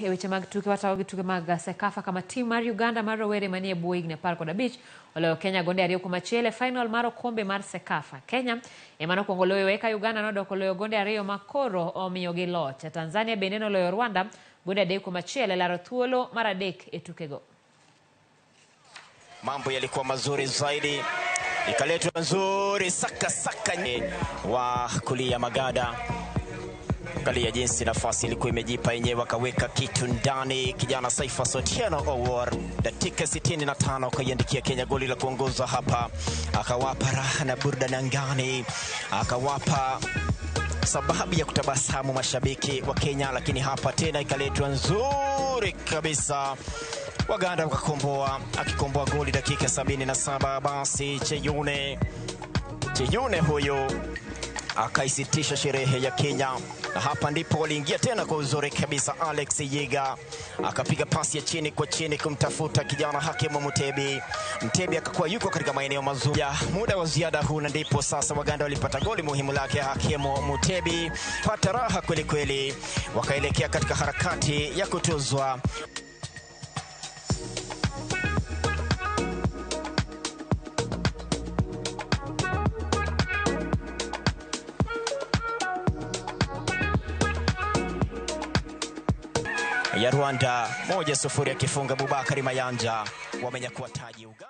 E weche mag tuke watago gi tuke mag CECAFA kama tim mar Uganda mar rowere manie bwo higni 15 oloyo Kenya gonde 2-1 e final mar okombe mar CECAFA. Kenya ema nokwongo loyo eka Uganda nodoko loyo gonde 2 ma koro omiyogi loch. Tanzania bende noloyo Rwanda gonde 3-1 e laro thuolo mar 3 e tukego. Mambo yalikuwa mazuri zaidi, ikaletwa nzuri saka saka wa kulia Magada. Angalia jinsi nafasi ilikuwa imejipa yenyewe, akaweka kitu ndani kijana Saifa Sotieno Owor. Dakika 65 akaiandikia Kenya goli la kuongoza hapa, akawapa raha na burudani angani, akawapa sababu ya kutabasamu mashabiki wa Kenya. Lakini hapa tena ikaletwa nzuri kabisa, Waganda wakakomboa, akikomboa goli dakika 77. Basi Cheyune huyo akaisitisha sherehe ya Kenya, na hapa ndipo waliingia tena kwa uzuri kabisa. Alex Yiga akapiga pasi ya chini kwa chini kumtafuta kijana Hakimu Mutebi. Mtebi akakuwa yuko katika maeneo mazuri ya muda wa ziada huu, na ndipo sasa Waganda walipata goli muhimu lake Hakimu Mutebi. Pata raha kweli kweli, wakaelekea katika harakati ya kutuzwa. Ya Rwanda 1-0 akifunga Bubakari Mayanja, wamenyakua taji Uganda.